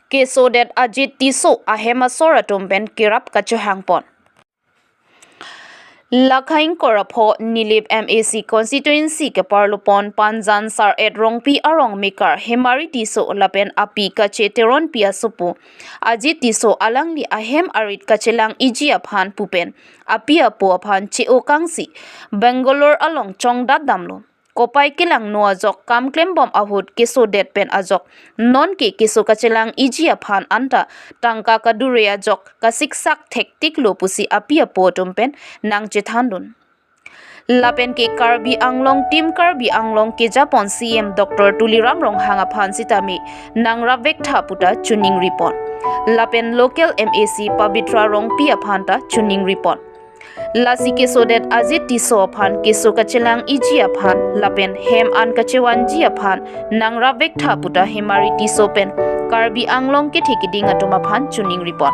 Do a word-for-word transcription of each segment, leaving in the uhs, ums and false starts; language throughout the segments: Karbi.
kesodet Ajit Tisso ahem asor atum pen kerap kachohangpon. Lakhaing Korapho Nilip M A C constituency keparlopon Panjan Sar-et Rongpi arong mekar Hemari Tisso lapen api Kache Teronpi asopo Ajit Tisso alangli ahem arit kachelang iji aphan pupen api apo aphan che-o kangsi Bangalore along chongdat damlo. Kopai kelangno ajok kam klembom ahut kesodet pen ajok non ke keso kachelang iji aphan anta tangka kadure ajok kasiksak thektiklo pusi api apo atum pen nangchethandun. Lapen ke Karbi Anglong, Team Karbi Anglong kejapon C M Doctor Tuliram Ronghang aphan sitame nangrapvektha puta chuningripon. Lapen local M A C Pabitra Rongpi aphan ta chuningripon. Lasi kesodet Ajit Tisso aphan keso kachelang iji aphan lapen hem an kachevanji aphan nangrapvektha puta Hemari Tisso pen Karbi Anglong kethe keding atum aphan chuningripon.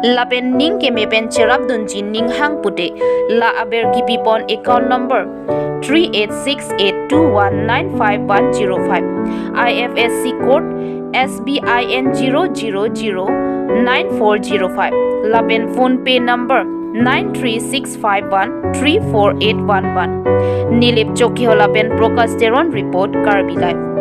Lapen ning keme pen cherapdunji ninghang pute la aber kipipon account number three eight six eight two one nine five one zero five, I F S C code S B I N zero zero zero nine four zero five, lapen PhonePe number nine three six five one three four eight one one. Nilip Chokhi lapen Prakash Teron report, Karbi Live.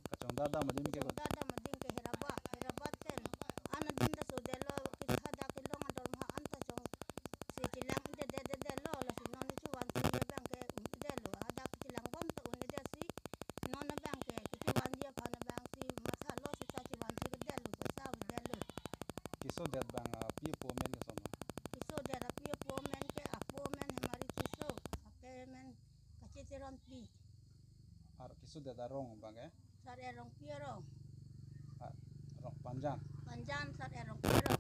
Kachongdat dam adim ke. Kachongdat dam adim ke Hyderabad, Hyderabad pen. An adim ta sodetlo, kita hadak kelong ador maha an ta chongsi chelang inte de de de lo, lasi non kechevanji abang ke un inte detlo, hadak chelangbom ta un inte si, non abang ke kechevanji aphan abang si mathalo seta chevanji ke detlo, paisa ke detlo. Kesodet abang, ah, api apo amen koson ma? Kesodet api apo amen ke apo amen Hemari Tisso, ake amen Kache Teronpi. Ar kesodet arong abang ke? Sar-et Rongpi arong. Ah, arong Panjan. Panjan Sar-et Rongpi arong.